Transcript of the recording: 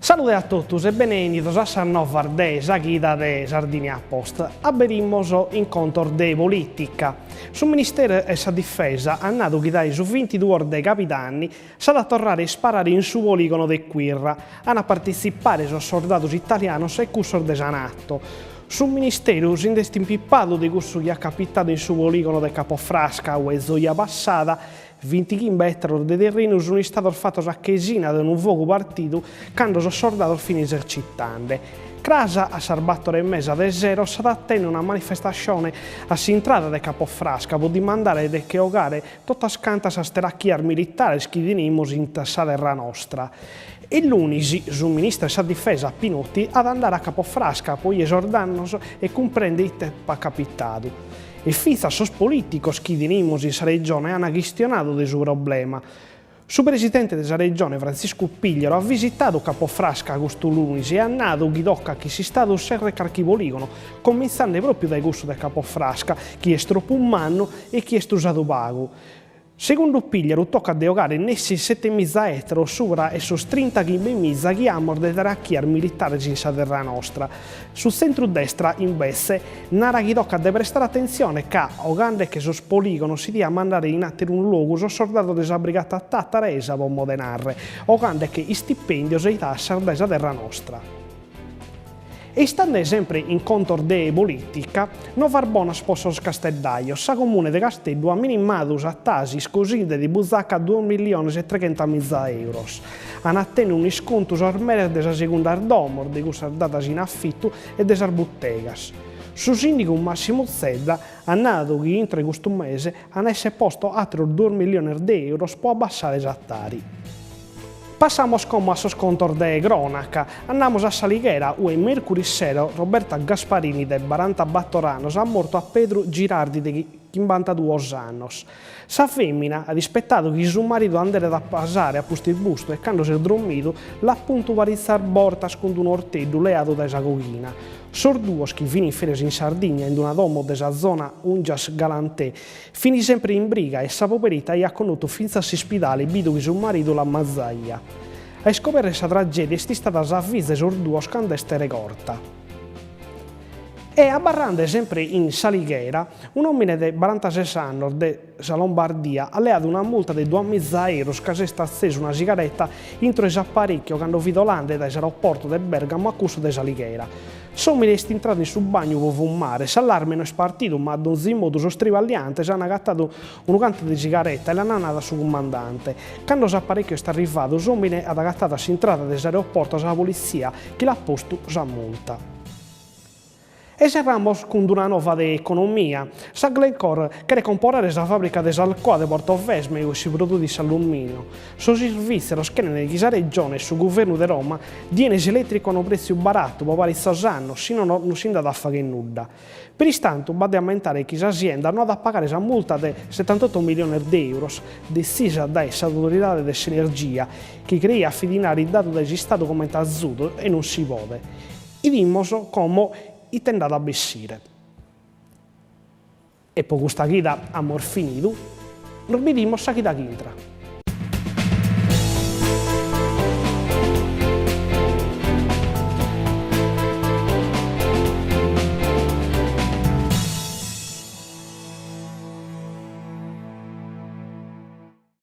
Salude a totus e bene 'ennidos a sas novas de sa chida de Sardinia Post. Aberimos in contos de polìtica. Su Ministeru 'e sa Difesa at nadu chi dae su bintiduos de cabidanni s'at a torrare a isparare in su polìgono de Quirra. An a partitzipare sos sordados italianos e cussos de sa Nato. Su Ministeru si nd'est impipadu de cussu chi at capitadu in su polìgono de Capo Frasca, ue zoja passada Bintichimbe ètaros de terrinu sunt istados fatos a chesina de unu fogu partidu cando sos sordados fin esercitande. Cras a sas bator e mesa de sero s'at a tenner una manifestascione a s'intrada de Capo Frasca pro dimandare de che 'ogare totas cantas sas terachias militares chi tenimus in sa terra nostra. E lunis su ministru 'e sa Difesa Pinotti at a andare a Capo Frasca pro 'ier sos dannos e cumprender ite b'at capitadu. E fintzas sos polìticos chi tenimus in sa Regione ant chistionadu de su problema. Su presidente de sa Regione, Frantziscu Pigliaru, at visitadu Capo Frasca custu lunis e at nadu chi tocat chi s'Istadu serret carchi polìgono, comintzande pròpiu dae cussu de Capo Frasca, chi est tropu mannu e chi est usadu pagu. Segundu Pigliaru tocat de 'ogare nessi setemiza ètaros subra 'e sos trintachimbemiza chi amos de terachias militares in sa terra nostra. Su tzentru-destra, imbetze, narat chi tocat de prestare atentzione ca, 'ogande-che sos polìgonos si diat mandare in àteru logu sos sordados de sa Brigata Tataresa, pro modu 'e narrer, 'ogande-che istipèndios e tassas dae sa terra nostra. E istande sempre in contos de polìtica, novas bonas po sos casteddajos, sa Comune de Casteddu at minimadu sa tasi iscosinde de buzaca duos milliones e treghentamiza euros. An a tenner un'iscontu sos meres de sas segundas domos, de cussas dadas in afitu e de sas butegas. Su sìndigu Massimu Zedda at nadu chi intro 'e custu mese an a esser postos àteros duos milliones de euros po abbassare sa tari. Passamos como a sos contos de crònaca. Andamos a S'Alighera, ue mèrcuris sero Roberta Gasparini de barantabator annos at mortu a Pedru Girardi de chimbantaduos annos. Sa fèmina at ispetadu chi su maridu anderet a pasare a pustis bustu e cando s'est drommidu l'at puntu paritzas bortas cun unu orteddu leadu dae sa coghina. Sos duos, chi fin in ferias in Sardigna in una domo de sa zona Ungias Galantè, Fin sempre in briga e sa poberita aiat connotu fintzas s'ispidale bidu chi su maridu l'ammazaiat. A iscoberrer sa tragedia est istada sa fiza 'e sos duos cando est regorta. E abarrande sempre in S'Alighera, un'òmine de barantases annos de sa Lombardia at leadu una multa de duamiza euros ca s'est atzesu una sigareta intro 'e s'aparèchiu cando fit 'olande dae s'aeroportu de Bergamo a cussu de S'Alighera. S'òmine est intradu in su bagnu pro fumare, s'allarme no est partidu, ma a donzi modu sos triballiantes an agatadu unu cantu de sigareta e l'an nadu a su cumandante. Cando s'aparèchiu est arrivadu, s'òmine at agatadu a s'intrada de s'aeroporto sa politzia chi l'at postu sa multa. E serramos cun d'una nova de economia. Sa Glencore cheret comporare sa fàbrica de s'Alcoa de Portovesme ue si produit s'allumìniu. Sos isvìtzeros cheren chi sa Regione e su Guvernu de Roma dien s'elètricu a unu prètziu baratu pro paritzos annos, si nono non si nd'at a fagher nudda. Peristantu b'at de ammentare chi sa sienda no at a pagare sa multa de setantoto miliones de euros detzisa dae s'Autoridade de s'Energia, chi creiat fit dinari dadu dae s'Istadu comente azudu e non si podet. Idimos como ite nd'at a bessire. E pro custa chida amus finidu, nos bidimos sa chida ch'intrat.